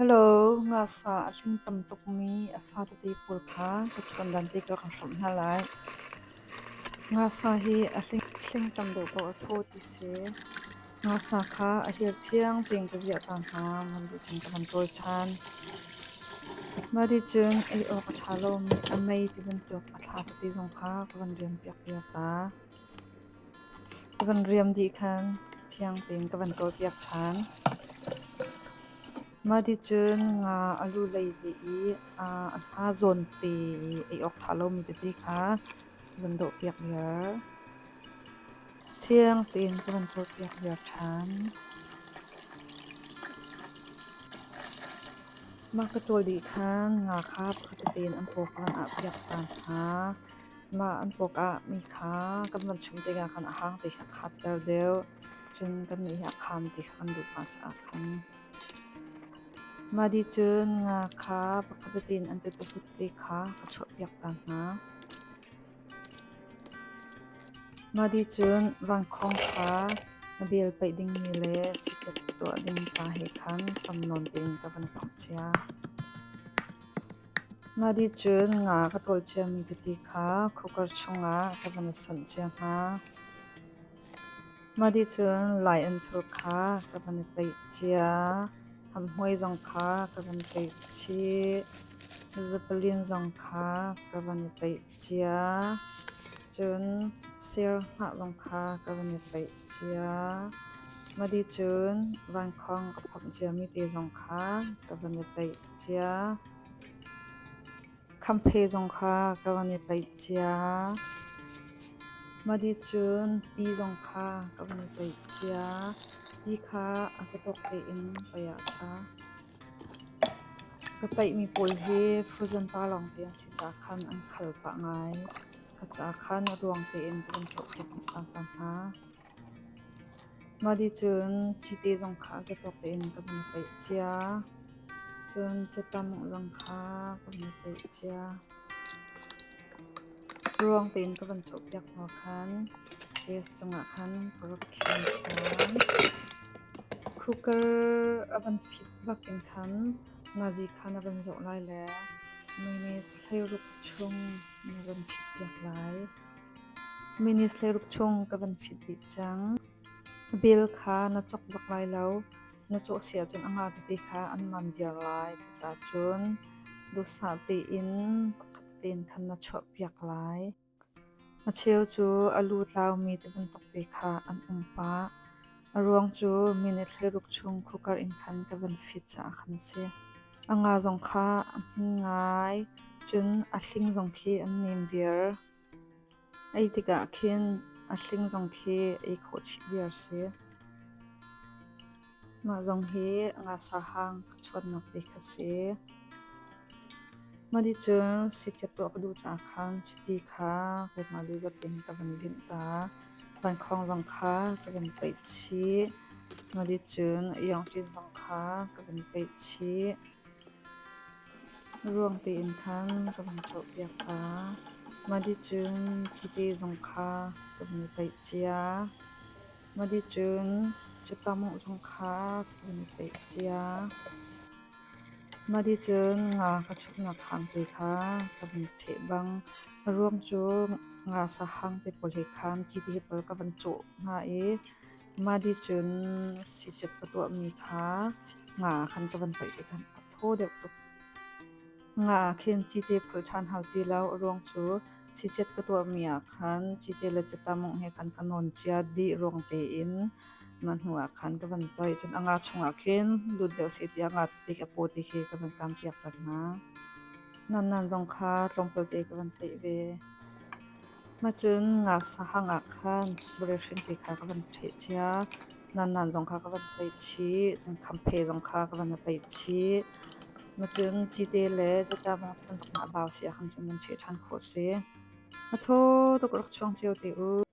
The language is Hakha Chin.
Hello, ngasa a hling tam tukmi a fa tete pawl kha ka chuan dan te ka rak hrawmh hna lai. Ngasa hi a hling tam deuh paoh a thaw ti si. Ngasa kha a hir thiang tein ka ziah ta hna. Ngan dih cun ka van ṭawl ṭhan. Mah dih cun ei awk a ṭha lomi a mei ti bantuk a thla tete zong kha ka van riam piak viar ta. Ka van riam dih khan thiang tein ka van ṭawlpiak ṭhan. Mah ti cun nga a lu lei ve i a hma zawn te i ei awk ṭha lomi tete kha ka van dawhpiak viar. Thiang tein ka van ṭawlpiak viar ṭhan. Mah ka ṭawl dih khan nga kha pakhat tete in an paw ka van ahpiak ta hna. Mah an pawk ah mi kha kan van chum tikah khan a hang ti kha a khatter deuh. Cun kannih hi a kham ti kha kan duh pah caah khan. Mah dih cun nga kha pakhat tete in an tutuput te kha ka chuahpiak ta hna. Mah dih cun vankhawng kha na bel paih dingmi le sicet tuah ding ca he khan tam nawn tein ka van phomh cia. Mah dih cun nga ka ṭawl ciami tete kha cooker chungah ka van sanh cia hna. Mah dih cun lai anthur kha ka van i paih cia. Hamhmui zong kha ka van paih chih. Zapalin zong kha ka van i paih cia. Cun ser hnah zong kha ka van i paih cia. Mah dih cun vankhawng ka phomh ciami te zong kha ka van i paih cia. Khamphe zong kha ka van i paih cia. Mah dih cun ti zong kha ka van i paih cia. Ti kha a zatawk tein paih ah a ṭha. Ka paihmi pawl hi frozen pa lawngte an si caah khan an khal pah ngai. Kha caah khan a ruang tein ka van cawhpiak hmasa ta hna. Mah dih cun cite zong kha a zatawk tein ka van i paih cia. Cun catam zong kha ka van i paih cia. Ruang tein ka van cawhpiak hnu khan gas cungah khan ka rak khin ṭhan. Cooker a van fit bak in khan nazi kha na van zoh lai le minute 16 chung na van phit piak lai. Minute 16 chung ka van fit dih cang. Bel kha na cawk bak lai lo. Na cawh si ahcun a nga tete kha an man viar lai. Cucaah cun duhsah tein pakhat tein khan na chuahpiak lai. A cheu cu a lu tlaumi ti bantuk te kha an um pah. A ruang cu minute 16 chung cooker in khan ka van fit caah khan a si. A nga zong kha a hmin ngai, cun a hling zong khi an nem viar. Ei tikah khin a hling zong khi ei khawh chih viar si. Mah zong hi ngasa hang ka chuannak te kha si. Mah cun sicet tuah ka duh caah khan chiti kha keimah duhzat in ka van linh ta. Vankhawng zong kha ka van paih chih. Mah cun iangṭin zong kha ka van paih chih. Ruang tein khan ka van cawhpiak ta. Mah cun cite zong kha ka van i paih cia. Mah cun catamuh zong kha ka van i paih cia. Mah cun nga ka chuknak hang te kha ka van ṭheh bang. A ruang cu nga sa hang te pawl he khan cite pawl ka van cawh hna i mah cun sicet ka tuahmi kha nga khan ka van paih tikhan a thaw deuh tuk. Nga ah khin cite phul ṭhan hau ti lo. A ruang cu sicet ka tuahmi ah khan cite le catamung he khan ka nawn cia dih ruang tein mah hnu ah khan ka van toih. Cun a nga chungah khin lut deuh seh tiah nga ti a paw ti khi ka van kam piak ter hna. Nan zong kha tlawmpal te ka van peih ve. Mah cun nga sahang ah khan hring ti kha ka van ṭheh cia. Nan zong kha ka van peih chih. Cun khamphe zong kha ka van peih chih. Mah cun cite le zacamong bantuk hna a bau si ahkhan cun van ṭheh ṭhan khawh si. A thaw tuk rak chuang cio te u.